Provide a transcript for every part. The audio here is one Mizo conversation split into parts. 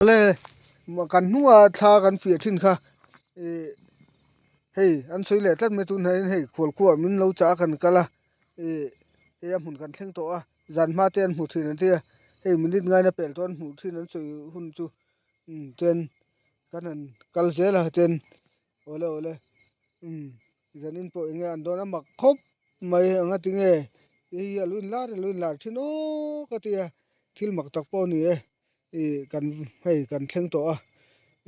Le kan hnunga thla kan fiah thin kha ih hei an sawi leh tlat mai tunah hian hei khualkhuaah min lo chah a kan kal a ih hei a hmun kan thleng tawh a zan hma te an hmu thin an ti a hei minute ngaina pel tawh an hmuh thin an sawi hun chu umm chuan kan han kal zel a chuan awle awle umm zanin pawh eng nge an dawn a mak khawp mai anga tinge hei hi a lo inlar a lo inlar thin aw ka ti a thil mak tak pawh a ni e. Ih kan hei kan thleng tawh a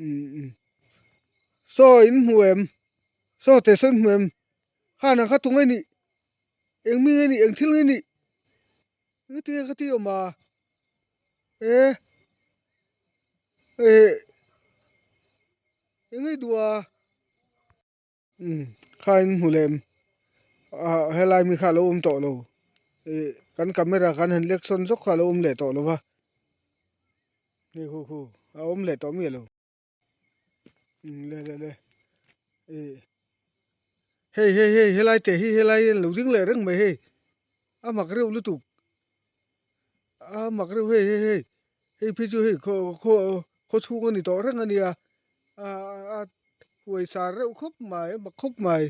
umm saw in hmu em saw teh saw in hmu em khan ang kha tung a nih eng mi nge nih eng thil nge nih engati nge ka ti awm a e eh eng nge i duh a. Umm kha in hmu lem ah helai mi kha a lo awm tawh lo ih kan camera kan han lek sawn zawk kha a lo awm leh tawh lo va hei khu khu a awm leh tawh miah lo umm le le le ih hei hei hei helai teh hi helai hi an lo ding leh reng mai hei a mak reuh lutuk a mak reuh hei hei hei Hei phei chu hei khaw khaw khaw chhung a ni tawh reng a nia ah a huai sar reuh khawp mai a mak khawp mai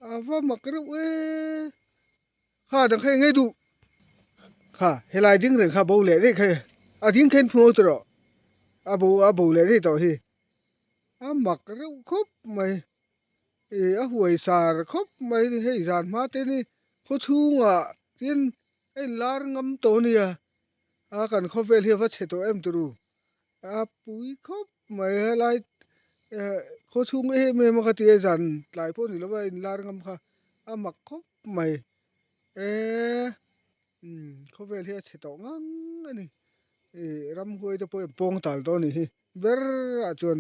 a va mak reuh e kha dang kha eng nge duh kha helai ding reng kha bo leh daih kha a ding kha in phuo tawh rawh a bo a bo leh daih tawh hi a mak reuh khawp mai ih a huai sar khawp mai hei zan hma te ni khaw chhungah tin a inlar ngam tawh a nia. A kan khawvel hi a va chhe tawh em turu a pui khawp mai helai eh khaw chhung em em a ka ti a zan tlai pawh ni lo a inlar ngam kha a mak khawp mai eee umm khawvel hi a chhe tawh ngang a ni ih ramhuai te pawh hi an pawng tal tawh a nih hi ber ah chuan.